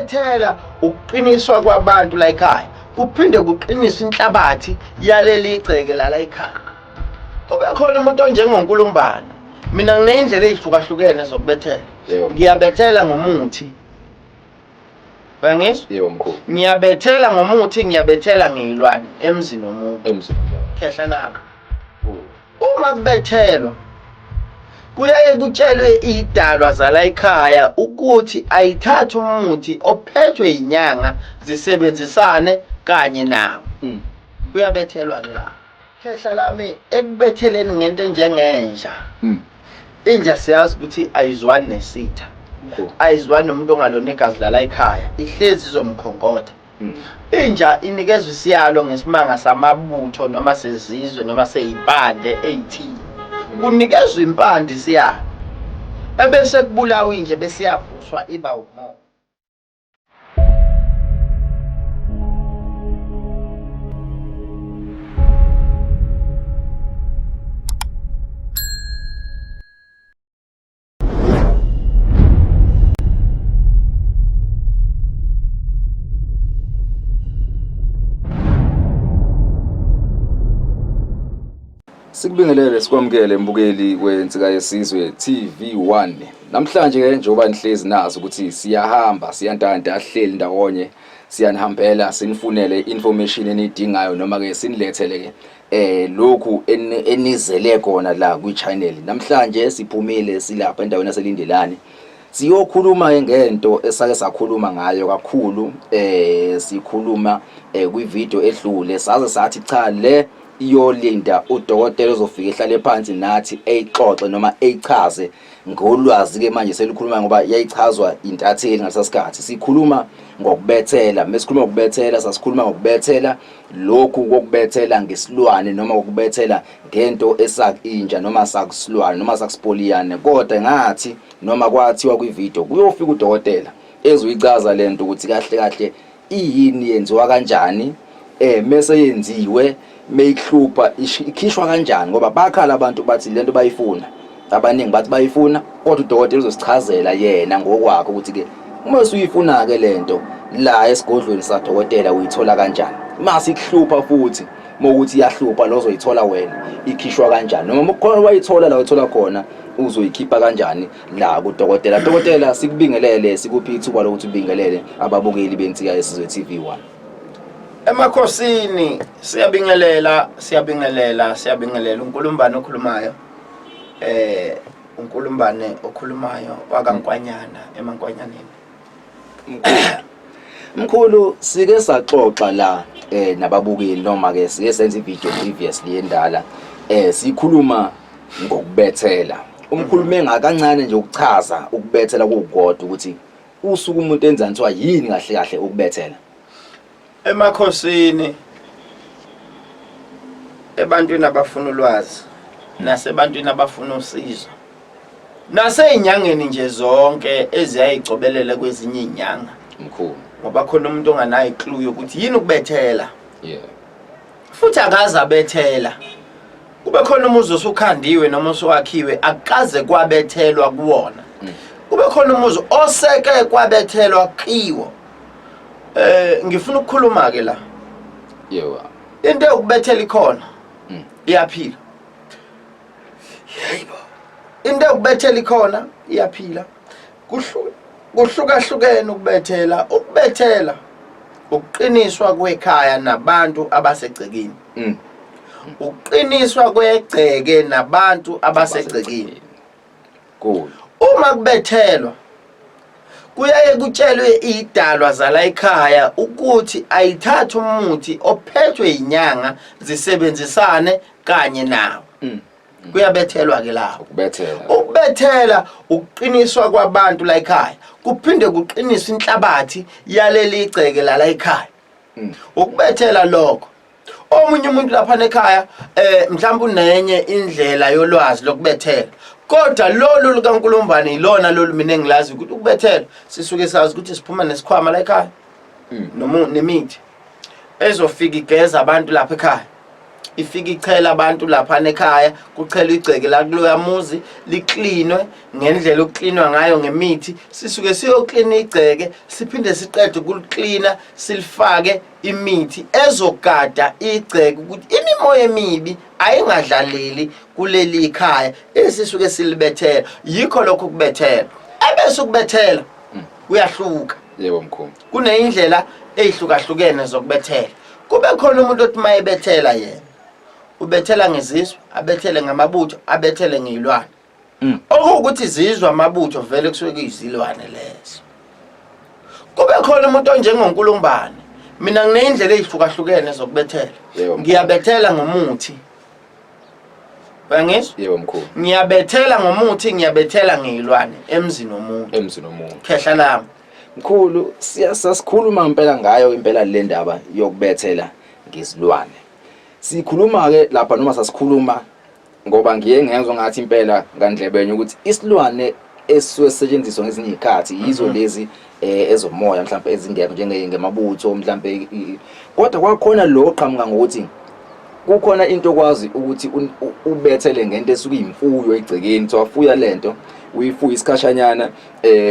Ukubethela ukuqiniswa kwabantu la ekhaya kuphinde kuqiniswe inhlabathi yaleli gceke la la ekhaya. Kube khona umuntu onjengoNkulumbane. Mina nginey'ndlela ey'hlukahlukene zokubethela. Yebo. Ngiyabethela ngomuthi. Uyangizwa? Yebo mkhulu. Ngiyabethela ngomuthi, ngiyabethela ngey'lwane emzini womuntu. Emzini. Khehla nako. Uma kubethelwa kuyaye kutshelwe idalwa zala ekhaya ukuthi ayithathe umuthi ophethwe yinyanga zisebenzisane kanye nawo. Kuyabethelwa ke la. Khehla lami ekubetheleni ngento enjengenja. Inja siyazi ukuthi ayizwani nesitha. Ayizwani nomuntu ongalona igazi lala ekhaya. Ihlezi izomkhonkotha. Inja inikezwa isiyalo ngesimanga samabutho noma sezizwe noma seyimpande eyithile. Kunikezwa impande isiyalo. Ebese kubulawa inja bese iyavuswa iba umoya. Sikubingelele sikwamukele mbukeli weNsika Yesizwe TV1. Namhlanje ke njengoba nihlezi nazi ukuthi siyahamba siyantanta ahleli ndawonye siyanihambela sinifunele information enidingayo noma ke sinilethele ke lokhu enizele kona la kwi channel. Namhlanje siphumile silapha endaweni yaseLindelani. Siyokhuluma ke ngento esake sakhuluma ngayo kakhulu sikhuluma kwi video edlule saze sathi cha le iyolinda udokotela ozofika ehlale phansi nathi eyixoxe noma eyichaze ngolwazi ke manje selikhuluma ngoba yayichazwa intatheli ngalesa sikhathi. Sikhuluma ngokubethela, mesikhuluma ngokubethela sasikhuluma ngokubethela lokhu kokubethela ngesilwane noma kokubethela ngento esakinja noma sakusilwane noma sakusipoliyane, kodwa ngathi noma kwathiwa kwi-video kuyofika udokotela ezoyichaza lento ukuthi kahle kahle iyini, yenziwa kanjani, mese yenziwe meyikuhlupha ikhishwa kanjani, ngoba bakhala abantu bathi lento bayifuna, abaningi bathi bayifuna, kodwa udokotela uzosichazela yena ngokwakhe ukuthi ke uma usuyifuna ke lento la esigodlweni sadokotela uyithola kanjani, mase ikuhlupha futhi mokuthi iyahlupha lo ozoyithola wena ikhishwa kanjani, noma kukhona wayithola la uyithola khona uzoyikhipha kanjani la kudokotela. Dokotela, sikubingelele, sikuphi ithuba lokuthi ubingelele ababukeli beNsika Yesizwe TV1. Emakhosini siyabingelela, siyabingelela, siyabingelela. uNkulumbane okhulumayo, uNkulumbane okhulumayo wakaNkwanyana eMankwanyaneni. Mkhulu, sike saxoxa la nababukeli noma ke sike senza i-video previously endala sikhuluma ngokubethela. Umkhulume ngakancane nje ukuchaza ukubethela kukodwa ukuthi usuku umuntu enzani, kuthiwa yini kahle kahle ukubethela. Emakhosini, ebantwini abafuna ulwazi nasebantwini abafuna usizo nasey'nyangeni nje zonke eziyayigcobelele kwezinye iy'nyanga. Mkhulu. Ngoba khona umuntu onganayo i-clue yokuthi yini ukubethela. Futhi akaze abethela. Kube khona umuzi osukhandiwe noma osuwakhiwe akukaze kwabethelwa kuwona. Kube khona umuzi oseke kwabethelwa kiwo. Ngifuna ukukhuluma ke la. Yebo. Into yokubethela ikhona. Iyaphila. Yebo. Into yokubethela ikhona iyaphila. Kuhlukahlukene ukubethela, ukubethela ukuqiniswa kwekhaya nabantu abasegcekeni. Ukuqiniswa kwegceke nabantu abasegcekeni. Good. Uma kubethelwa kuyaye kutshelwe idalwa zala ekhaya ukuthi ayithathe umuthi ophethwe yinyanga zisebenzisane kanye nawo. Kuyabethelwa ke lapho. Ukubethela. Ukubethela ukuqiniswa kwabantu la ekhaya kuphinde kuqiniswe inhlabathi yaleli gceke la la ekhaya. Ukubethela lokho. Omunye umuntu lapha ekhaya mhlawumbe unenye indlela yolwazi lokubethela, kodwa lolu lukaNkulumbane ilona lolu mina engilazi ukuthi ukubethela sisuke sazi ukuthi siphuma nesikhwama la ekhaya noma nemithi ezofika igeza abantu lapha ekhaya. Ifike ichela abantu lapha ekhaya, kuchelwa igceke la kuloya muzi, liklinwe ngendlela okuklinwa ngayo ngemithi. Sisuke siyoklina igceke, siphinde siqede ukuliklina silifake imithi ezogada igceke ukuthi imimoya emibi ayingadlaleli kuleli khaya esisuke silibethela. Yikho lokho kubethela. Ebese ukubethela kuyahluka. Yebo mkhulu. Kuneyindlela eyihlukahlukene zokubethela. Kube khona umuntu othi mayebethela yena ubethela ngezizwe, abethele ngamabutho, abethele ngeyilwane. Okuwukuthi izizwe, amabutho vele kusuke kuyizilwane lezo. Kube khona umuntu onjengoNkulumbane. Mina ngineyindlela eyihlukahlukene zokubethela. Ngiyabethela ngomuthi. Uyangizwa? Yebo mkhulu. Ngiyabethela ngomuthi, ngiyabethela ngeyilwane emzini womuntu. Emzini womuntu. Khehla lami. Mkhulu, siyasasikhuluma ngempela ngayo impela le ndaba yokubethela ngezilwane. Sikhuluma ke lapha noma sasikhuluma ngoba ngiye ngezwa ngathi impela ngandlebenye ukuthi isilwane esisuke sisetshenziswa ngezinye izikhathi yizo lezi ezomoya mhlawumbe ezingekho njengemabutho mhlawumbe, kodwa kwakhona lo qhamuka ngokuthi kukhona into okwazi ukuthi ubethele ngento esuke iyimfuyo egcekeni, kuthiwa fuya lento, uyifuye isikhashanyana,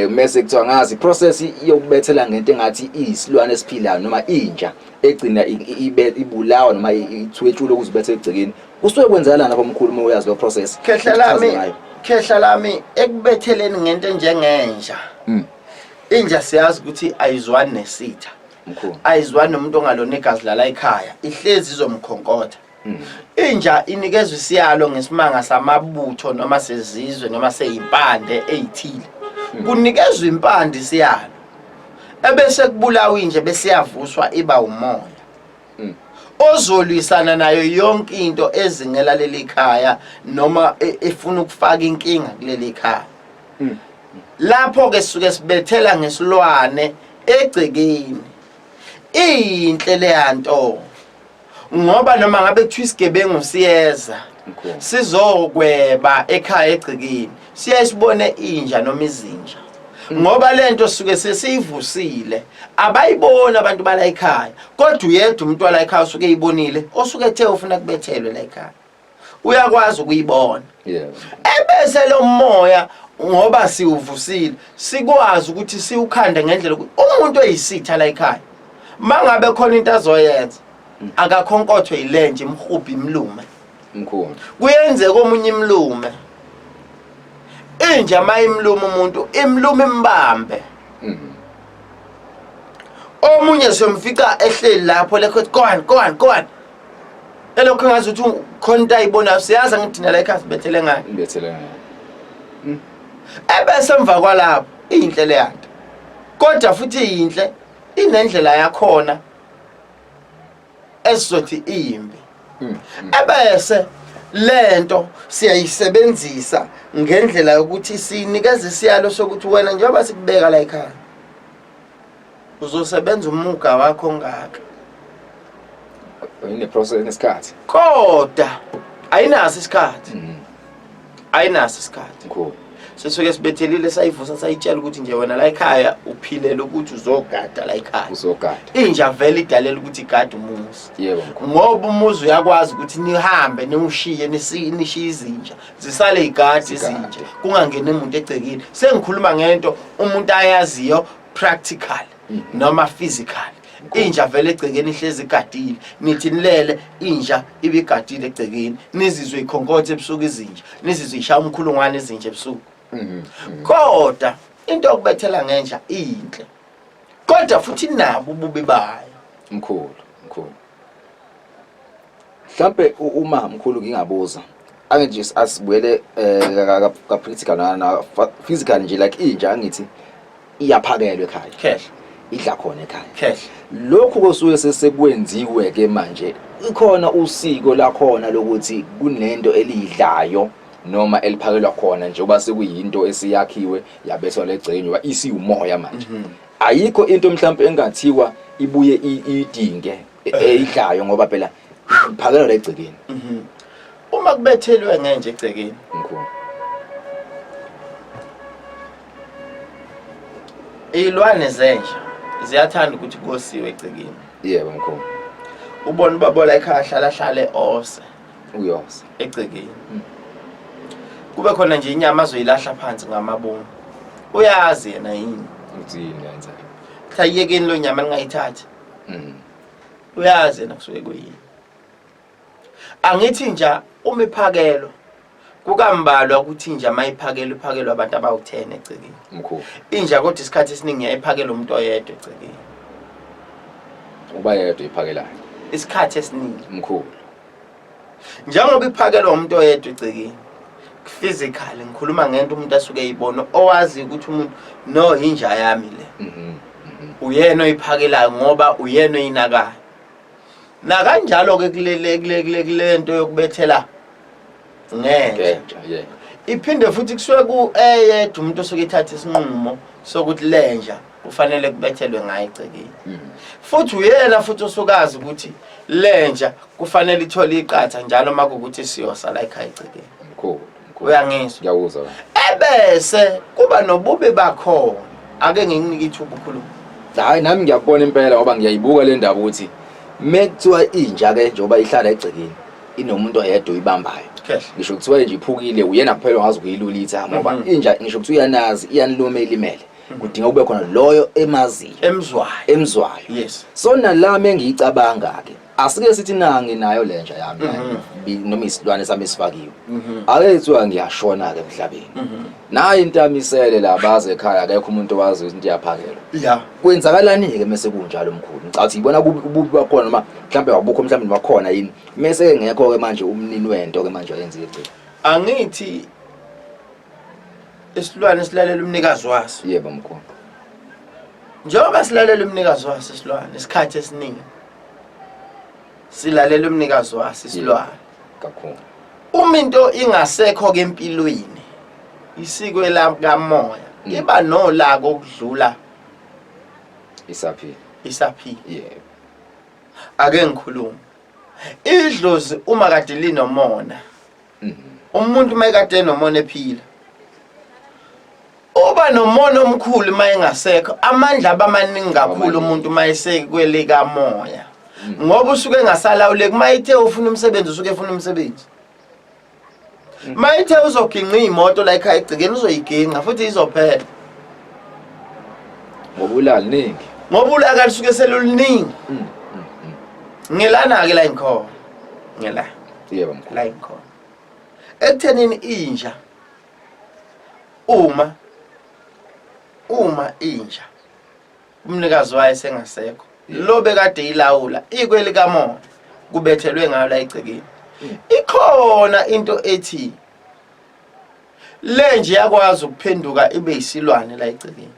mese kuthiwa ngazi process yokubethela ngento engathi iyisilwane esiphilayo noma inja egcina ibe ibulawa noma ithwetshulwe ukuze ubethe egcekeni. Kusuke kwenzakalani lapho mkhulu, uma uyazi lo process? Khehla Uchaze lami, ngayo. Khehla lami, ekubetheleni ngento enjengenja. Inja siyazi ukuthi ayizwani nesitha. Mkhulu. Ayizwani nomuntu ongalona igazi lala ekhaya. Ihlezi izomkhonkotha. Inja inikezwa isiyalo ngesimanga samabutho noma sezizwe noma seyimpande eyithile. Kunikezwa impande isiyalo. Ebese kubulawa inja, bese iyavuswa iba umoya ozolwisana nayo yonke into ezingela leli khaya noma efuna ukufaka inkinga kuleli khaya. Lapho ke sisuke sibethela ngesilwane egcekeni. Iyinhle leyanto ngoba noma ngabe kuthiwa isigebengu siyeza Mkhulu. sizokweba ekhaya egcekeni, siyaye sibone inja noma izinja, ngoba lento suke sesiyivusile. Abayiboni abantu bala ekhaya, kodwa uyedwa umuntu wala ekhaya osuke eyibonile, osuke ethe ufuna kubethelwe la ekhaya, uyakwazi ukuyibona. Ebese lo moya, ngoba siwuvusile, sikwazi ukuthi siwukhande ngendlela ukuthi umuntu oyisitha la ekhaya mangabe khona into azoyenza akakhonkothwe yilenje, imhubhi, imlume. Mkhulu. Kuyenzeka omunye imlume inja, mayimluma umuntu, imluma imbambe. Omunye siyomfica ehleli lapho lekho, go on, go on, go on, elokhu ngazi ukuthi khona into ayibonayo. Siyazi ngidina la ekhaya sibethele ngayo. Ngibethele ngayo. Ebese emva kwalapho iyinhle leyanto, kodwa futhi iyinhle inendlela yakhona esizothi imbi. Ebese lento siyayisebenzisa ngendlela yokuthi sinikeze isiyalo sokuthi wena, njengoba sikubeka la ekhaya, uzosebenza umuga wakho ongaka. Ine process nesikhathi. Kodwa ayinaso isikhathi. Ayinaso isikhathi. Mkhulu. Sisuke sibethelile, sayivusa, sayitshela ukuthi nje wena la ekhaya uphilela ukuthi uzogada la ekhaya. Uzogada. Inja vele idalela ukuthi igade umuzi. Yebo mkhulu. Ngoba umuzi uyakwazi ukuthi nihambe niwushiye, nishiye izinja zisale igadi, Zigade. izinja, kungangeni umuntu egcekeni. Sengikhuluma ngento umuntu ayaziyo practical noma physical. Inja vele egcekeni ihlezi igadile. Nithi nilele, inja ibigadile egcekeni, nizizwe ikhonkothe ebusuku izinja, nizizwe ishaya umkhulungwane izinja ebusuku. Kodwa into yokubethela ngenja inhle, kodwa futhi nabo ububi bayo. Mkhulu, mkhulu. Mhlambe uma mkhulu ngingabuza, ake nje asibuyele ka practical na physical nje, like inja angithi iyaphakelwa ekhaya. Khehla. Idla khona ekhaya. Khehla. Lokhu kosuke sesekwenziwe ke manje, ikhona usiko lakhona lokuthi kunento elidlayo noma eliphakelwa khona, njengoba sekuyinto esiyakhiwe yabethwa legcekeni, ngoba isiwumoya manje. Ayikho into mhlawumbe engathiwa ibuye idinge eyidlayo, ngoba phela iphakelwa legcekeni. Uma kubethelwe ngenje egcekeni, Mkhulu. Iy'lwane zenja ziyathanda ukuthi kosiwe egcekeni. Yebo mkhulu. Ubona ubaba la ekhaya hlala hlale ose Uyosa. Egcekeni. Kube khona nje inyama azoyilahla phansi ngamabomu. Uyazi yena yini. Uthi yini yenza? Cha, yekeni lo nyama ningayithathi. Uyazi yena kusuke kuyini. Angithi nje uma iphakelo kukambalwa ukuthi inja mayiphakelwa iphakelwa abantu abawu-10 egcekeni. Mkhulu. Inja kodwa isikhathi esiningi yayiphakela umuntu oyedwa egcekeni. Uba yedwa iphakelayo. Isikhathi esiningi. Mkhulu. Njengoba iphakelwa umuntu oyedwa egcekeni. Physically ngikhuluma ngento umuntu asuke eyibona owazi ukuthi umuntu no inja yami le. Uyena oyiphakelayo ngoba uyena oyinakayo. Nakanjalo ke kulele kule kule kulento yokubethela ngenja. Ngenja, yeah. Iphinde futhi kusuke ku eyedwa umuntu osuke ethatha isinqumo sokuthi lenja kufanele kubethelwe ngayo egcekeni. Futhi uyena futhi osukazi ukuthi lenja kufanele ithole iqatha njalo makukuthi siyosa la ekhaya egcekeni. Mkhulu. Mkhulu. Uyangizwa? Ngiyakuzwa. Ebese kuba nobubi bakhona. Ake ngikunike ithuba ukhuluma. Hayi, nami ngiyakubona impela ngoba ngiyayibuka le ndaba ukuthi mekuthiwa inja ke njengoba ihlala egcekeni inomuntu oyedwa oyibambayo. Khehla. Ngisho kuthiwa nje iphukile uyena kuphela ongazi ukuyilulitha ngoba inja ngisho kuthiwa uyanazi iyaniluma ilimele. Kudinga kube khona loyo emaziyo. Emzwayo. Emzwayo. Yes. So nalami engiyicabanga ke asike sithi nangi nayo lenja yami noma isilwane sami esifakiwe. Ake kuthiwa ngiyashona ke emhlabeni. Nayi into amisele la baze ekhaya akekho umuntu owazi ukuthi iyaphakelwa. Yeah. Kwenzakalani ke mase kunjalo mkhulu? Ngicabanga ukuthi ibona ububi bakhona noma mhlambe wabukho mhlambe bakhona yini. Mase ngekho ke manje umnini wento ke manje ayenziwe egcekeni. Angithi isilwane silalela umnikazi waso. Yebo mkhulu. Njengoba silalela umnikazi waso isilwane isikhathi esiningi silalela umnikazi waso isilwane. Kakhulu. Uma into ingasekho ke empilweni isikwe la kamoya iba nolaka okudlula Isaphila. Isaphila. Yebo. Ake ngikhulume. Idlozi uma kade linomona. Umuntu mayekade enomona ephila. Uba nomona omkhulu mayengasekho, amandla abamaningi kakhulu umuntu mayesekweleka moya. Ngoba usuke engasalawuleki mayithe ufuna umsebenzi usuke efuna umsebenzi. Mayithe uzoginqa imoto la ekhaya egcekeni uzoyiginqa futhi izophela. Ngoba ulaka liningi. Ngoba ulaka lisuke seluluningi. Ngelana ke la ngikhona. Ngela. Yebo mkhulu. La ngikhona. Ekuthenini inja uma inja umnikazi wayo sengasekho lo bekade ilawula ikwelikamoya kubethelwe ngayo la egcekeni, ikhona into ethi le nje yakwazi ukuphenduka ibe isilwane la egcekeni.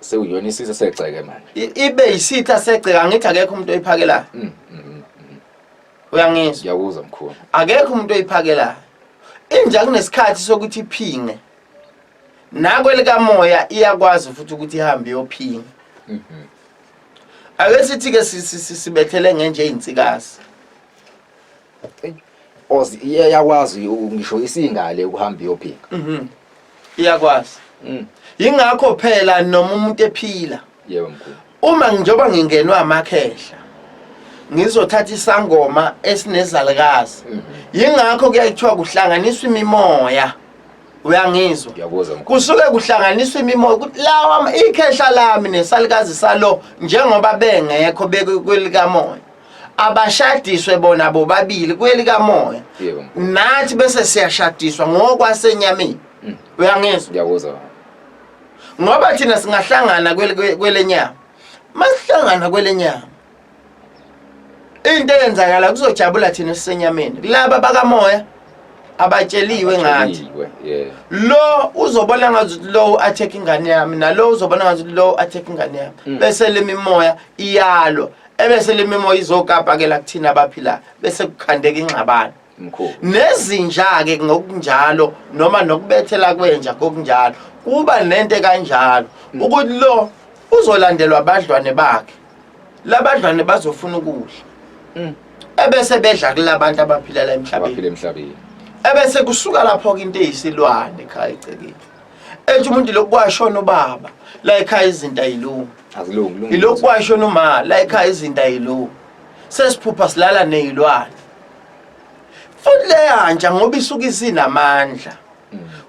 Sewuyona isitha segceke manje. Ibe isitha segceke. Angithi akekho umuntu oyiphakelayo. Uyangizwa? Ngiyakuzwa mkhulu. Akekho umuntu oyiphakelayo inja. Kunesikhathi sokuthi iphinge nakwelikamoya, iyakwazi futhi ukuthi ihambe iyophinga. Ake sithi ke sibethele ngenje eyinsikazi. Ozi iyakwazi ngisho isingale ukuhamba iyophinga. Iyakwazi. Yingakho phela noma umuntu ephila, Yebo mkhulu. Uma njengoba ngingenwa amakhehla ngizothatha isangoma esinezalukazi, yingakho kuyayithiwa kuhlanganiswa imimoya, uyangizwa? Ngiyakuzwa mkhulu. Kusuke kuhlanganiswa imimoya ukuthi lawa ikhehla lami nesalukazi salo njengoba bengekho bekwelikamoya abashadiswe bona bobabili kwelikamoya. Yebo mkhulu. Nathi bese siyashadiswa ngokwasenyameni, uyangizwa? Ngiyakuzwa. Ngoba thina singahlangana kwelenyama, masihlangana kwelenyama into eyenzakala kuzojabula thina esisenyameni, kulaba bakamoya abatsheliwe ngathi. Abatsheliwe, yeah. Lo uzobona ngathi lo attack ingane yami, nalo uzobona ngathi lo attack ingane yami, bese le mimoya iyalwa, ebese le mimoya izokapakela kuthina abaphilayo, bese kukhandeka ingxabano. Mkhulu. Nezinja-ke ngokunjalo, noma nokubethela kwenja kokunjalo, kuba nento kanjalo ukuthi lo uzolandelwa abadlwane bakhe, labadlwane bazofuna ukudla, ebese bedla kulabantu abaphilela emhlabeni. Abaphila emhlabeni. Ebese kusuka lapho-ke into eyisilwane ekhaya egcekeni ethi umuntu lokhu kwashona ubaba la ekhaya izinto ayilungi. Azilungi, lungi. Ilokhu kwashona uma la ekhaya izinto ayilungi. Sesiphupha silala nezilwane. Futhi leyanja ngoba isuke isinamandla.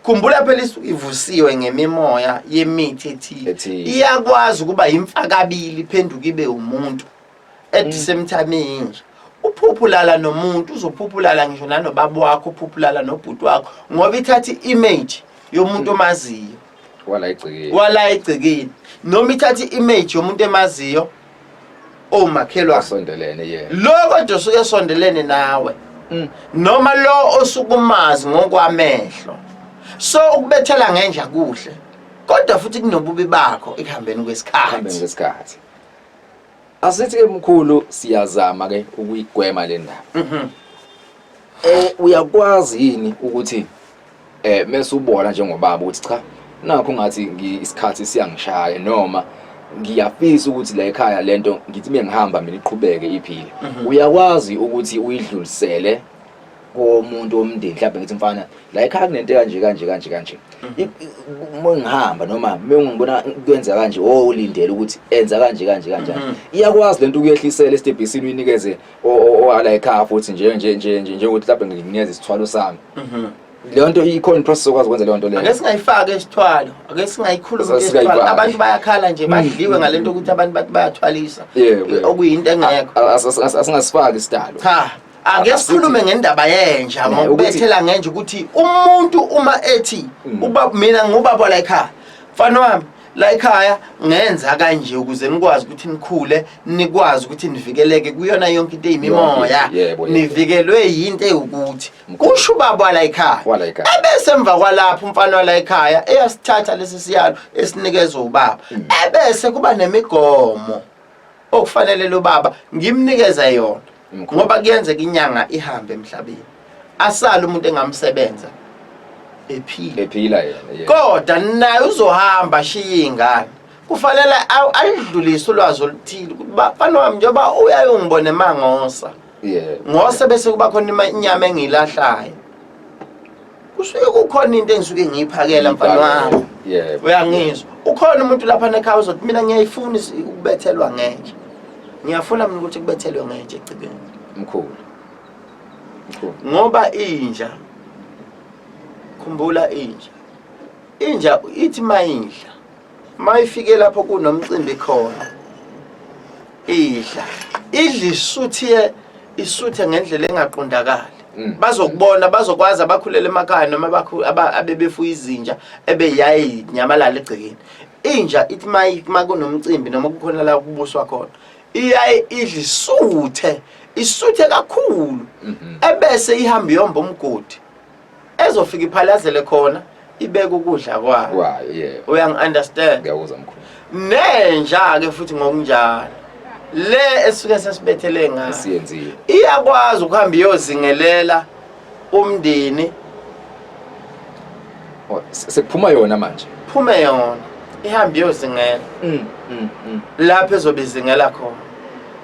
Khumbula phela isuke ivusiwe ngemimoya yemithi ethile. Ethile. Iyakwazi ukuba imfakabili iphenduke ibe umuntu. At the same time iyinja. Uphuphulala nomuntu uzophuphulala ngisho nanobaba wakho uphuphulala nobhuti wakho ngoba ithatha i-image yomuntu omaziyo. Wala egcekeni. Wala egcekeni. Noma ithatha i-image yomuntu emaziyo omakhelwane. Osondelene yena. Lo kodwa osuke esondelene nawe. Noma lo osuke umazi ngokwamehlo. So ukubethela ngenja kuhle. Kodwa futhi kunobubi bakho ekuhambeni Ekuhambeni kwesikhathi. kwesikhathi. Asithi ke mkhulu siyazama ke ukuyigwema le ndaba. Uyakwazi yini ukuthi mese ubona njengobaba ukuthi cha nakho ngathi isikhathi siyangishaya noma ngiyafisa ukuthi la ekhaya lento ngithi mengihamba mina iqhubeke iphile. Uyakwazi ukuthi uyidlulisele komuntu womndeni mhlawumbe ngithi mfana la ekhaya kunento kanje kanje kanje kanje. Uma ngihamba noma mengibona kwenza kanje oh ulindele ukuthi enza kanje kanje kanje. Iyakwazi lento ukuyehlisela esitebhisini uyinikeze owala ekhaya futhi nje nje nje nje njengokuthi mhlawumbe nginikeze isithwalo sami. Leyo nto ikhona iprocess okwazi ukwenza leyo nto leyo. Ake singayifaki isithwalo, ake singayikhulumi Ake isithwalo. singayifaki. Abantu bayakhala nje badliwe ngalento ukuthi abantu bathi bayathwalisa. Yebo, yebo. Okuyinto engekho. Asingasifaki isidalo. Cha, ake sikhulume ngendaba yenja Ne, ngokubethela ngenja ukuthi umuntu uma ethi uba mina ngubaba la ekhaya. Mfana wami la ekhaya ngenza kanje ukuze nikwazi ukuthi nikhule, nikwazi ukuthi nivikeleke kuyona yonke into eyimimoya. Yebo, yebo. Nivikelwe yinto ewukuthi kusho ubaba la ekhaya. Wala ekhaya. Ebese emva kwalapho umfana wala ekhaya eyasithatha lesi siyalo esinikezwe ubaba. Ebese kuba nemigomo okufanele lo baba ngimnikeze yona. Mkhulu. Ngoba kuyenzeka inyanga ihambe emhlabeni. Asale umuntu engamsebenza ephila. Ephila yena, yebo. Kodwa naye uzohamba ashiye ingane. Kufanele alidlulise ulwazi oluthile ukuthi mfana wami njengoba uyaye ungibone mangosa. Yebo. Ngose bese kuba khona inyama engiyilahlayo. Kusuke kukhona into engisuke ngiyiphakela mfana wami. Yebo. Uyangizwa. Ukhona umuntu lapha ekhaya uzothi mina ngiyayifuna ukubethelwa ngenja. Ngiyafuna mina ukuthi kubethelwe ngenja egcibeni. Mkhulu. Mkhulu. Ngoba inja khumbula inja. Inja ithi mayidla. Mayifike lapho kunomcimbi khona. Idla. Idla isuthiye isuthe ngendlela engaqondakali. Bazokubona bazokwazi abakhulele emakhaya noma abebefuya izinja ebeyayi nyamalala egcekeni. Inja ithi makunomcimbi noma kukhona la kubuswa khona iyaye idla isuthe, isuthe kakhulu. Ebese ihamba iyomba umgodi. Ezofika iphalazele khona ibeke ukudla kwayo. Kwayo, yebo. Uyangi-understand? Ngiyakuzwa mkhulu. Nenja ke futhi ngokunjalo. Le esuke sesibethele ngayo. Esiyenzile. Iyakwazi ukuhamba iyozingelela umndeni. Oh, sekuphuma yona manje. Phume yona. Ihambe iyozingela. Lapho ezobe izingela khona.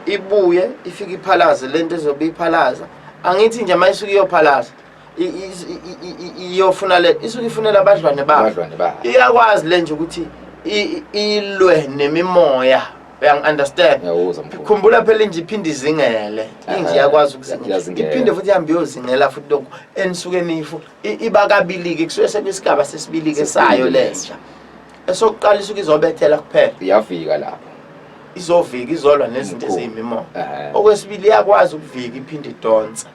Ibuye ifike iphalaze lento ezobe iphalaza. Angithi nje mayisuke iyophalaza. Iyofuna le isuke ifunela abadlwane bayo. Abadlwane bayo. Iyakwazi le nje ukuthi ilwe nemimoya. Uyangi-understand? Ngiyakuzwa mkhulu. Khumbula phela inje iphinde izingele. Inje iyakwazi ukuzingela. Iyazingela. Iphinde futhi ihambe iyozingela futhi lokhu enisuke nifu. Iba kabili-ke kusuke sekuyisigaba sesibili-ke Sesibili sayo le leso. nja. Esokuqala isuke izobethela kuphela. Iyafika lapho. Izovika izolwa nezinto Mkhulu. eziyimimoya. Okwesibili iyakwazi ukuvika iphinde idonse.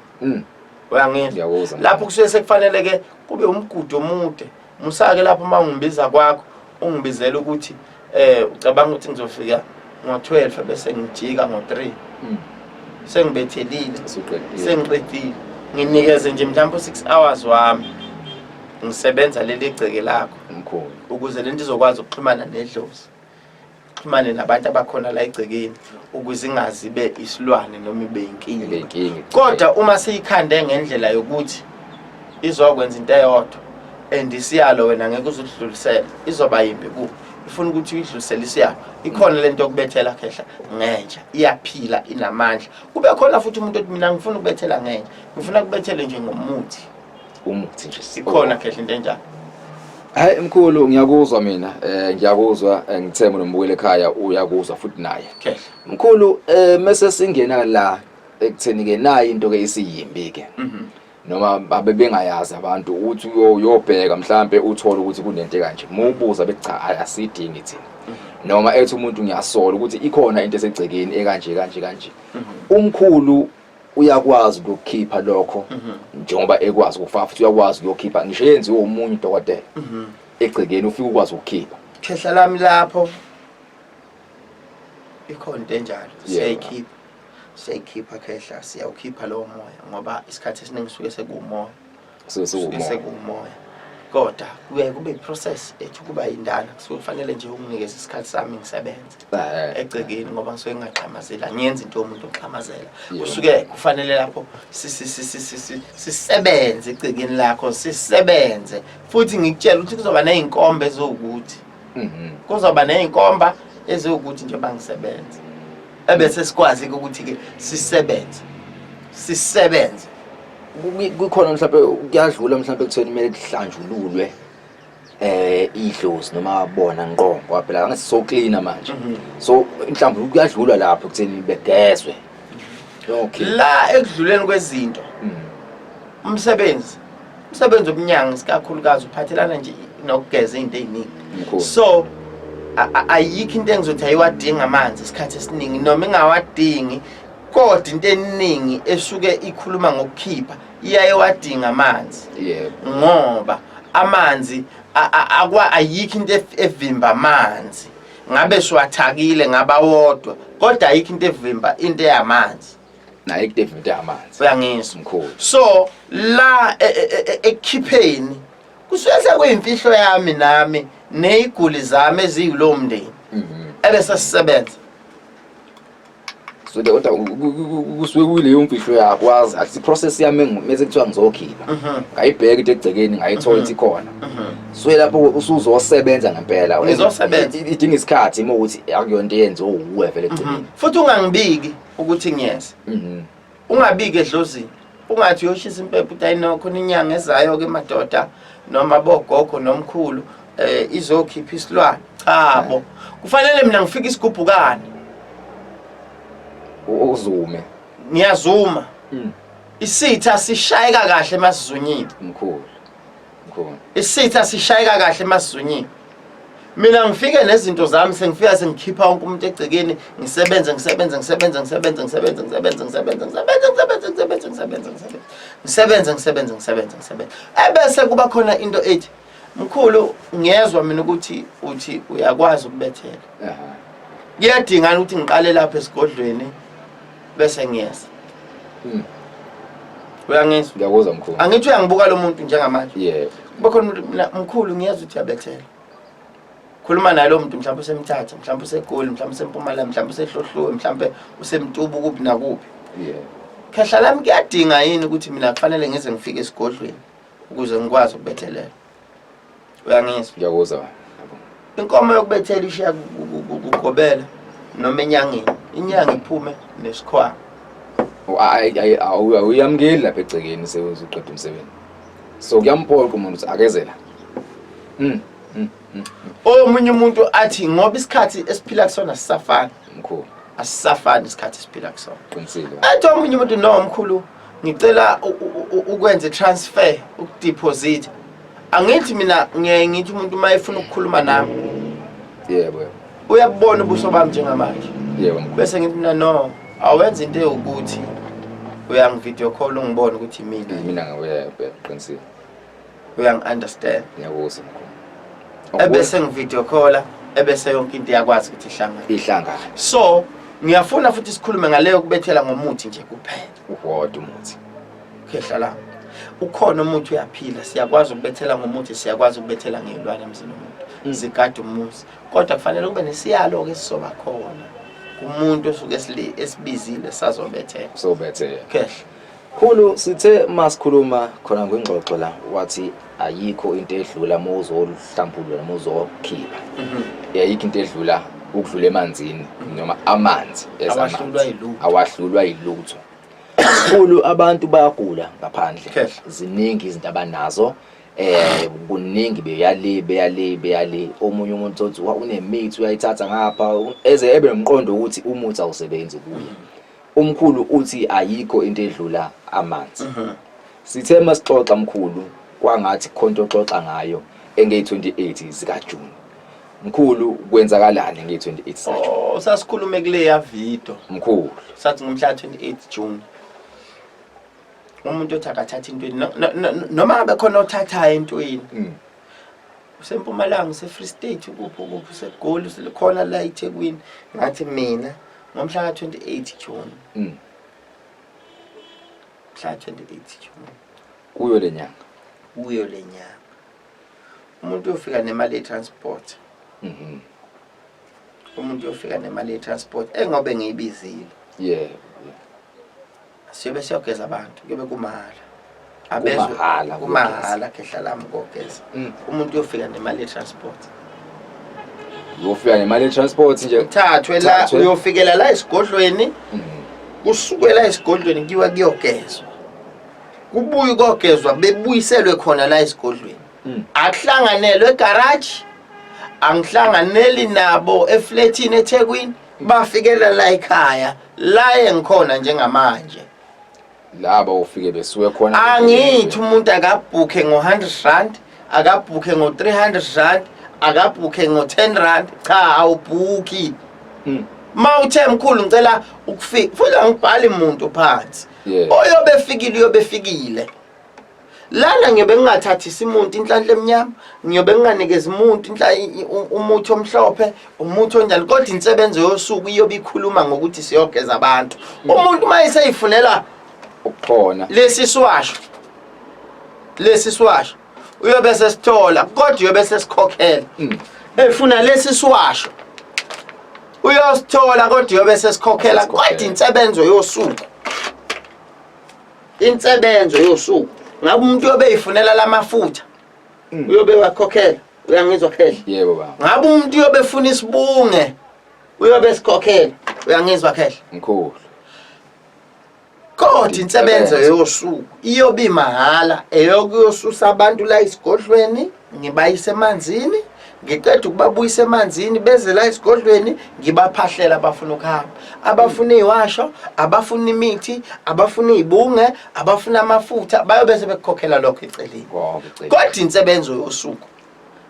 Uyangizwa? Ngiyakuzwa. Lapho kusuke sekufanele ke kube umgudu omude. Musake lapho uma ungibiza kwakho ungibizela ukuthi ucabanga ukuthi ngizofika ngo-12 bese ngijika ngo-3. Sengibethelile. Usuqedile. Sengiqedile. Nginikeze nje mhlawumbe u-6 hours wami. Ngisebenza leli gceke lakho. Mkhulu. Ukuze lento izokwazi ukuxhumana nedlozi. Xhumane nabantu abakhona la egcekeni ukuze ingazi ibe isilwane noma ibe inkinga. Ibe inkinga. Kodwa uma siyikhande ngendlela yokuthi izokwenza into eyodwa and isiyalo wena ngeke uzudlulisele, izoba yimbi kuwe. Ifuna ukuthi uyidlulisele isiyalo. Ikhona lento yokubethela khehla ngenja, iyaphila inamandla. Kube khona futhi umuntu othi mina ngifuna ukubethela ngenja, ngifuna kubethele nje ngomuthi. Umuthi nje. Ikhona khehla into enjalo. Hayi mkhulu ngiyakuzwa mina, ngiyakuzwa, ngithemba nombukeli ekhaya uyakuzwa futhi naye. Khehla. Mkhulu, mase singena la ekutheni ke nayi into ke isiyimbi ke noma babe bengayazi abantu uthi uyobheka mhlambe uthole ukuthi kunento kanje mubuza bethi cha asidingi thina noma ethi umuntu ngiyasola ukuthi ikhona into esegcekeni ekanje kanje kanje umkhulu uyakwazi ukukhipha lokho njengoba ekwazi ukufaka futhi uyakwazi ukuyokhipha ngisho yenziwe omunye udokotela egcekeni ufike ukwazi ukukhipha. Khehla lami lapho ikhona into enjalo siyayikhipha siyayikhipha khehla siyawukhipha lowo moya ngoba isikhathi esiningi suke sekuwumoya suke sekuwumoya kodwa kuyaye kube i-process ethi ukuba yindana kusuke kufanele nje unginikeze isikhathi sami ngisebenze egcekeni ngoba ngisuke ngingaxhamazeli angiyenzi into yomuntu oxhamazela kusuke kufanele lapho sisebenze egcekeni lakho sisebenze futhi ngikutshela ukuthi kuzoba ney'nkomba eziwukuthi kuzoba ney'nkomba eziwukuthi njengoba ngisebenza ebese sikwazi-ke ukuthi-ke sisebenze sisebenze. Kukhona mhlawumbe kuyadlula mhlawumbe ekutheni kumele kuhlanjululwe idlozi noma bona ngqo ngoba phela angithi so clean manje so mhlawumbe kuyadlulwa lapho ekutheni begezwe. Okay. La ekudluleni kwezinto umsebenzi umsebenzi wobunyango isikakhulukazi uphathelana nje nokugeza izinto eziningi. So ayikho into engizothi ayiwadinga amanzi isikhathi esiningi noma ingawadingi kodwa into eningi esuke ikhuluma ngokukhipha iyayewadinga amanzi. Yebo. Ngoba amanzi akwa ayikho into evimba amanzi. Ngabe siwathakile ngaba wodwa kodwa ayikho into evimba into eyamanzi. Naye into evimba into yamanzi. Uyangizwa mkhulu. So la ekukhipheni kusuke sekuyimfihlo yami nami neziguli zami eziyilowo mndeni. Ebese sisebenza. So kodwa kusuke kuyileyo mfihlo yakho wazi athi process yami mase kuthiwa ngizokhipha. Ngayibheka into egcekeni ngayithola ukuthi ikhona. So lapho usuzosebenza ngempela. Ngizosebenza. Idinga isikhathi uma ukuthi akuyona into eyenziwe uwe vele egcekeni. Futhi ungangibiki ukuthi ngiyeza. Ungabiki edlozini. Ungathi uyoshisa impepho uthi ayino khona inyanga ezayo ke madoda noma bogogo nomkhulu izokhipha isilwane. Cha bo. Kufanele mina ngifike isigubhukane. Uzume. Ngiyazuma. Isitha sishayeka kahle masizunyiwe. Mkhulu. Mkhulu. Isitha sishayeka kahle masizunyiwe. Mina ngifike nezinto zami sengifika sengikhipha wonke umuntu egcekeni ngisebenze ngisebenze ngisebenze ngisebenze ngisebenze ngisebenze ngisebenze ngisebenze ngisebenze ngisebenze ngisebenze ngisebenze ngisebenze ngisebenze ngisebenze ngisebenze ebese kuba khona into ethi mkhulu ngiyezwa mina ukuthi uthi uyakwazi ukubethela. Kuyadingana ukuthi ngiqale lapha esigodlweni bese ngiyeza. Uyangizwa? Ngiyakuzwa mkhulu. Angithi uyangibuka lo muntu njengamanje. Yebo. Kuba khona umuntu mina mkhulu ngiyezwa ukuthi uyabethela. Khuluma naye lo muntu mhlawumbe usemthatha, mhlawumbe useGoli, mhlawumbe useMpumalanga, mhlawumbe useHlohlowe, mhlawumbe useMtubu kuphi nakuphi. Yebo. Khehla lami kuyadinga yini ukuthi mina kufanele ngize ngifike esigodlweni ukuze ngikwazi ukubethelela. Uyangizwa? Ngiyakuzwa. Inkomo yokubethela ishiya kugobela noma enyangeni. Inyanga iphume nesikhwama. Awuyamukeli lapha egcekeni sewuzoqeda umsebenzi. So kuyamphoqa umuntu ukuthi akezela. Omunye umuntu athi ngoba isikhathi esiphila kusona sisafana. Mkhulu. Asisafani isikhathi esiphila kusona. Qinisile. Athi omunye umuntu no mkhulu ngicela ukwenza transfer, ukudeposit. Angithi mina ngiyaye ngithi umuntu uma efuna ukukhuluma nami. Yebo, yebo. Uyabona ubuso bami njengamanje. Yebo, mkhulu. Bese ngithi mina no, awenze into ewukuthi uyangivideo call ungibone ukuthi mina. Mina ngiyebo, qinisile. Uyangi-understand. Ngiyakuzwa mkhulu. Ebese ngivideo calla, ebese yonke into iyakwazi ukuthi ihlangane. Ihlangane. So ngiyafuna futhi sikhulume ngaleyo kubethela ngomuthi nje kuphela. Uwodwa umuthi. Khehla la. Ukhona umuthi uyaphila, siyakwazi ukubethela ngomuthi, siyakwazi ukubethela ngezilwane emzini womuntu. Zigada umuzi. Kodwa kufanele kube nesiyalo ke sizoba khona. Umuntu osuke esibizile sazobethela. Sobethela. Khehla. Khulu sithe masikhuluma khona ngengxoxo la wathi ayikho into edlula mawuzohlambulula noma uzokhipha. Ayikho into edlula ukudlula emanzini noma amanzi ezamanzi. Awahlulwa yilutho. Awahlulwa yilutho. Khulu abantu bayagula ngaphandle. Khehla. Ziningi izinto abanazo. Kuningi beyale beyale beyale omunye umuntu uthi unemithi uyayithatha ngapha eze ebe nomqondo ukuthi umuthi awusebenzi kuye. Umkhulu uthi ayikho into edlula amanzi. Sithe masixoxa mkhulu kwangathi khonto oxoxa ngayo engey-28 zikaJuni. Mkhulu kwenzakalani ngey-28 zikaJuni? Oh, sasikhulume kuleya video. Mkhulu. Sathi ngomhla 28 June. Umuntu othi akathatha intweni noma ngabe khona othathayo entweni. Usempumalanga, use-Free State, ukuphi ukuphi, useGoli, usekhona la eThekwini. Ngathi mina ngomhla ka-28 June. Mhla 28 June. Kuyo le nyanga. Kuyo le nyanga. Umuntu uyofika nemali ye-transport. Umuntu uyofika nemali ye-transport engobe ngiyibizile. Yeah. Siyobe siyogeza abantu, kuyobe kumahhala. Kumahhala kumahhala khehla lami kogeza. Umuntu uyofika nemali ye-transport. Uyofika nemali ye-transport nje. Uthathwe la uyofikela la esigodlweni. Kusuke la esigodlweni kuyiwa kuyogezwa. Kubuye kogezwa bebuyiselwe khona la esigodlweni. Akuhlanganelwe egarage. Angihlanganeli nabo eflatini eThekwini. Bafikela la ekhaya la engikhona njengamanje. Laba ufike besuke khona. Angithi umuntu akabhukhe ngo-100 rand, akabhukhe ngo-300 rand, akabhukhe ngo-10 rand. Cha, awubhukhi. Ma uthe mkhulu ngicela ukufika, futhi angibhali umuntu phansi. Oyobe efikile uyobe efikile. Lana ngiyobe ngingathathisi umuntu inhlanhla emnyama, ngiyobe nginganikezi umuntu umuthi omhlophe, umuthi onjani, kodwa insebenzo yosuku iyobe ikhuluma ngokuthi siyogeza abantu. Umuntu uma eseyifunela ukukhona lesi siwasho, lesi siwasho uyobe sesithola, kodwa uyobe sesikhokhela. Efuna lesi siwasho uyosithola, kodwa uyobe sesikhokhela, kodwa insebenzo yosuku, insebenzo yosuku. Ngabe umuntu uyobe eyifunela lamafutha, uyobe wakhokhela. Uyangizwa khehla? Yebo baba. Ngabe umuntu uyobe efuna isibunge, uyobe esikhokhela. Uyangizwa khehla? Mkhulu. Kodwa insebenzo yosuku iyobe imahhala, eyokuyosusa abantu la esigodlweni, ngibayise emanzini, ngiqeda ukubabuyisa emanzini beze la esigodlweni, ngibaphahlela abafuna ukuhamba, abafuna iziwasho, abafuna imithi, abafuna izibunge, abafuna amafutha, bayobe sebekukhokhela lokho eceleni. Kodwa insebenzo yosuku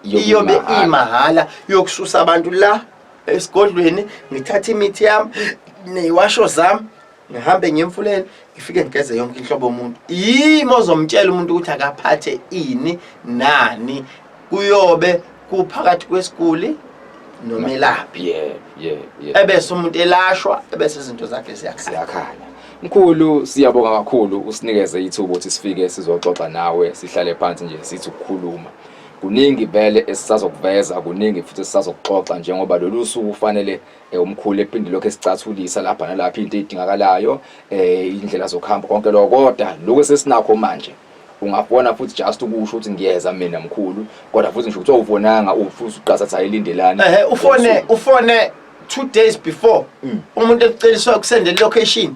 iyobe imahhala yokususa abantu la esigodlweni, ngithathe imithi yami neziwasho zami, ngihambe ngiye emfuleni, ngifike ngigeze yonke inhlobo yomuntu. Yimi ozomtshela umuntu ukuthi akaphathe ini nani, kuyobe kuphakathi kwesiguli nomelaphi. Ebese umuntu elashwa, ebese izinto zakhe ziyakhala. Mkhulu, siyabonga kakhulu usinikeze ithuba ukuthi sifike sizoxoxa nawe, sihlale phansi nje sithi ukukhuluma. Kuningi vele esisazokuveza, kuningi futhi esisazokuxoxa, njengoba lolu suku kufanele umkhulu ephinde lokho esicathulisa lapha nalapha into edingakalayo, indlela zokuhamba konke lokho. Kodwa lokho esesinakho manje ungafona futhi just ukusho ukuthi ngiyeza mina mkhulu, kodwa futhi ngisho kuthiwa ufonanga ufuthi uqasa ayilindelani. Ehe, ufone 2 days before. Umuntu ekuceliswa ukusendela location,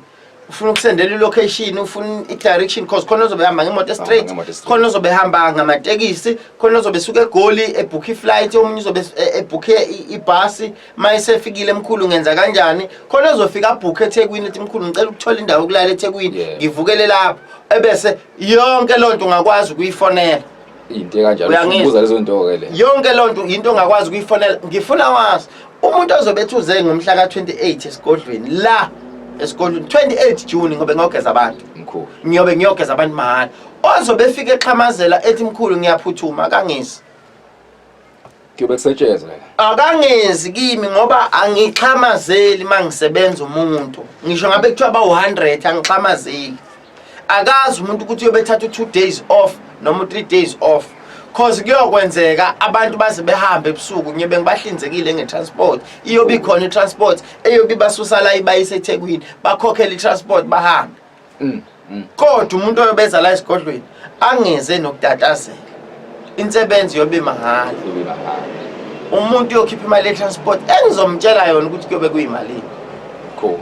ufuna ukusendela i-location, ufuna i-direction, cause khona ozobe ehamba ngemoto straight, khona ozobe ehamba ngamatekisi, khona ozobe esuka eGoli ebhukhe i-flight, omunye uzobe ebhukhe ibhasi, uma esefikile mkhulu ngenza kanjani, khona ozofika abhukhe eThekwini ethi mkhulu ngicela ukuthola indawo yokulala eThekwini, ngivukele lapho, ebese yonke loo nto ungakwazi ukuyifonela. Into kanjalo, ubuza lezo nto ke le. Yonke loo nto into ongakwazi ukuyifonela. Ngifuna wazi umuntu ozobe ethi uze ngomhla ka-28 esigodlweni la esigodlweni 28 June, ngobe ngiyogeza abantu. Mkhulu. Ngiyobe ngiyogeza abantu mahhala. Ozobe efika exhamazela ethi mkhulu ngiyaphuthuma, akangezi. Kuyobe kusetshenzwa la. Akangezi kimi ngoba angixhamazeli mangisebenza umuntu. Ngisho ngabe kuthiwa bawu-100 angixhamazeli. Akazi umuntu ukuthi uyobe ethatha u-2 days off noma u-3 days off. Cause kuyokwenzeka abantu baze behambe ebusuku, ngiyobe ngibahlinzekile nge-transport. Iyobe ikhona i-transport eyobe ibasusa la ibayise eThekwini, bakhokhele i-transport bahambe. Kodwa umuntu oyobeza la esigodlweni angeze nokutatazela. Insebenzo yobe mahhala. Yobe mahhala. Umuntu uyokhipha imali ye-transport engizomtshela yona ukuthi kuyobe kuyimalini. Cool.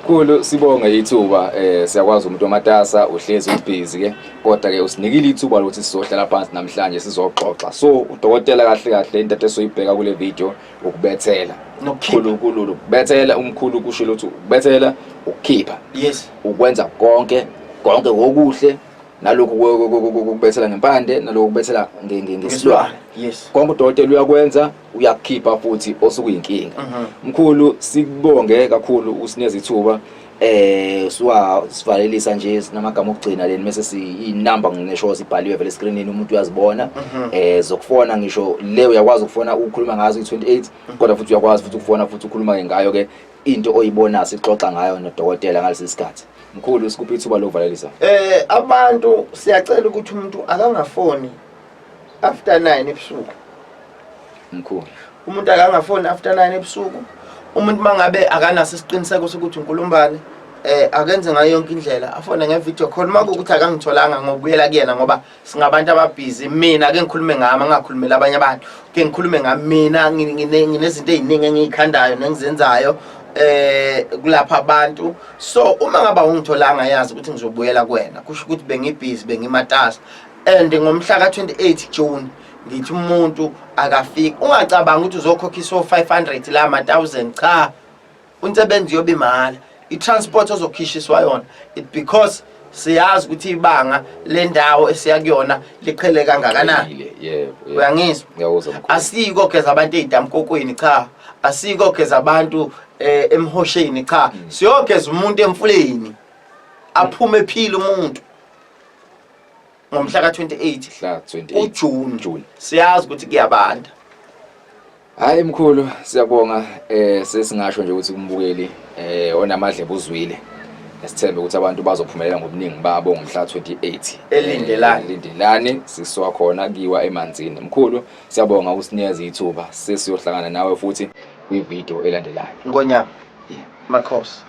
Mkhulu, sibonge ithuba, siyakwazi umuntu omatasa uhlezi ubhizi ke, kodwa ke usinikile ithuba lokuthi sizohlala phansi namhlanje sizoxoxa. So udokotela kahle kahle into esoyibheka kule video ukubethela. Nokukhipha. Mkhulu kulula ukubethela umkhulu kusho ukuthi ukubethela ukukhipha. Yes. Ukwenza konke konke ngokuhle nalokhu kubethela ngempande nalokhu kubethela ngesilwane. Yes. Konke udokotela uyakwenza uyakukhipha futhi osukuyinkinga. Mkhulu sikubonge kakhulu usinikeza ithuba suka sivalelisa nje sinamagama okugcina leni mase si inamba ngisho sibhaliwe vele escreenini umuntu uyazibona zokufona ngisho le uyakwazi ukufona ukukhuluma ngazo i28 kodwa futhi uyakwazi futhi ukufona futhi ukhuluma ngayo ke into oyibona sixoxa ngayo nodokotela ngalesi sikhathi. Mkhulu sikuphi ithuba lokuvalelisa? Abantu siyacela ukuthi umuntu akangafoni after 9 ebusuku. Mkhulu. Umuntu akangafoni after 9 ebusuku. Umuntu mangabe akanaso isiqiniseko sokuthi uNkulumbane akenze ngayo yonke indlela afone nge-video call makuwukuthi akangitholanga ngobuyela kuyena ngoba singabantu ababhizi. Mina ake ngikhulume ngami, angakhulumeli abanye abantu, ke ngikhulume ngami. Mina nginezinto ey'ningi engiyikhandayo nengizenzayo kulapha abantu. So uma ngaba ungitholanga yazi ukuthi ngizobuyela kuwena, kusho ukuthi bengibhizi, bengimatasa. And ngomhla ka-28 June ngithi umuntu akafiki, ungacabanga ukuthi uzokhokhiswa o-500 la ma-1000, cha, unsebenzi yoba imali i-transport ozokhishiswa yona it because siyazi ukuthi ibanga lendawo esiya kuyona liqhele kangakanani. Yebo. Uyangizwa? Ngiyakuzwa mkhulu. Asiko geza abantu ey'damkokweni, cha, asiko geza abantu emhosheni, cha, siyogeza umuntu emfuleni aphume ephila umuntu ngomhla ka-28 Mhla 28 uJune. June. Siyazi ukuthi kuyabanda. Hayi mkhulu siyabonga, sesingasho nje ukuthi kumbukeli onamadlebe uzwile. Sithembe ukuthi abantu bazophumelela ngobuningi babo ngomhla 28 Elindelani. Lindelani siswa khona kiwa emanzini. Mkhulu siyabonga usinikeza ithuba, sesiyohlangana nawe futhi kwivideo elandelayo. Ngonyama. Makhosi.